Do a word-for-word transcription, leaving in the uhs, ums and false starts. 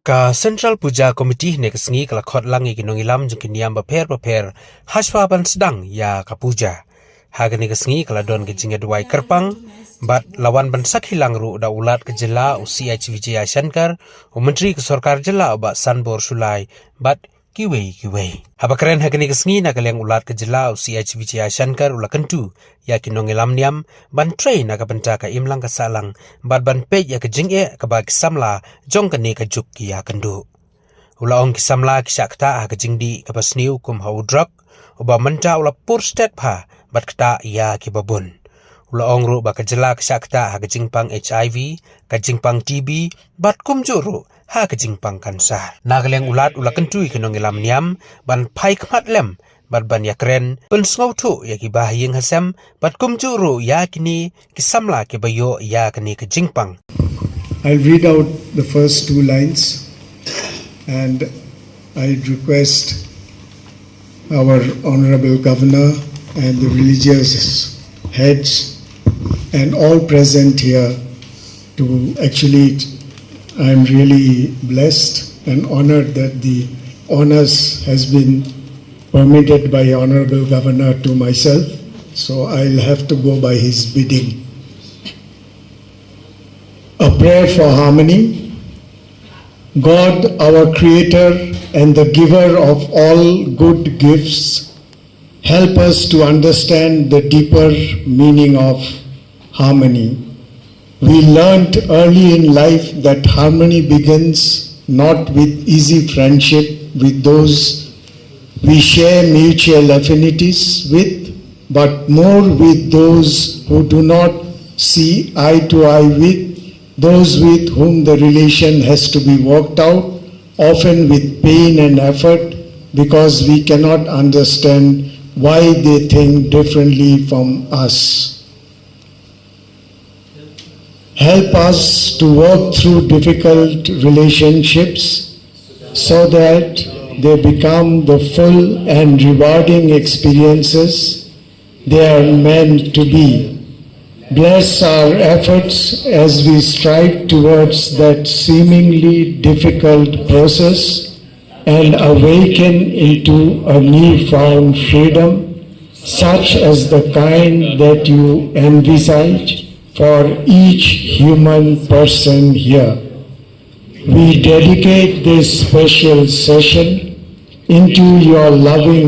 Ka Central Puja Committee hynne ka sngi ka la khot lang ïa ki nongïalam jong ki niam bapher bapher hashwa ban sdang ïa ka puja. Ha kane ka sngi ka la don ka jingïaduwai kyrpang bad la wan ban sakhi lang ruh da u Lat ka jylla u C H Vijayashankar, u Myntri ka Sorkar Jylla u Bah Sanbor Shullai bad kiwei kiwei. Haba kren ha kane ka sngi na ka liang u Lat ka jylla u C H Vijayashankar u la kyntu ïa ki nongïalam niam ban trei na ka bynta ka imlang ka sahlang bad ban peit ïa ka jingeh kaba ki samla jong kane ka juk ki ïakynduh. U la ong ki samla ki shah ktah ha ka jingdih kaba sniew kum ha u drok, uba mynta u la pur stet bha bad ktah ïa kiba bun. U la ong ruh ba ka jylla ka shah ktah ha ka jingpang H I V, ka jingpang T B, bad kumjuh ruh ha ka jingpang kansar. Na ka liang u Lat u la kyntu ïa ki nongïalam niam ban phai khmat lem bad ban ïakren pynsngewthuh ïa ki bahaïing hasem bad kumjuh ruh ïa kine ki samla kiba ïoh ïa kane ka jingpang. I'll read out the first two lines, and I request our Honorable Governor and the religious heads and all present here to actually, I'm really blessed and honored that the honors has been permitted by Honorable Governor to myself, so I'll have to go by his bidding. A prayer for harmony. God, our creator and the giver of all good gifts, help us to understand the deeper meaning of harmony. We learnt early in life that harmony begins not with easy friendship with those we share mutual affinities with, but more with those who do not see eye to eye with, those with whom the relation has to be worked out, often with pain and effort, because we cannot understand why they think differently from us. Help us to work through difficult relationships so that they become the full and rewarding experiences they are meant to be. Bless our efforts as we strive towards that seemingly difficult process and awaken into a newfound freedom, such as the kind that you envisage for each human person here. We dedicate this special session into your loving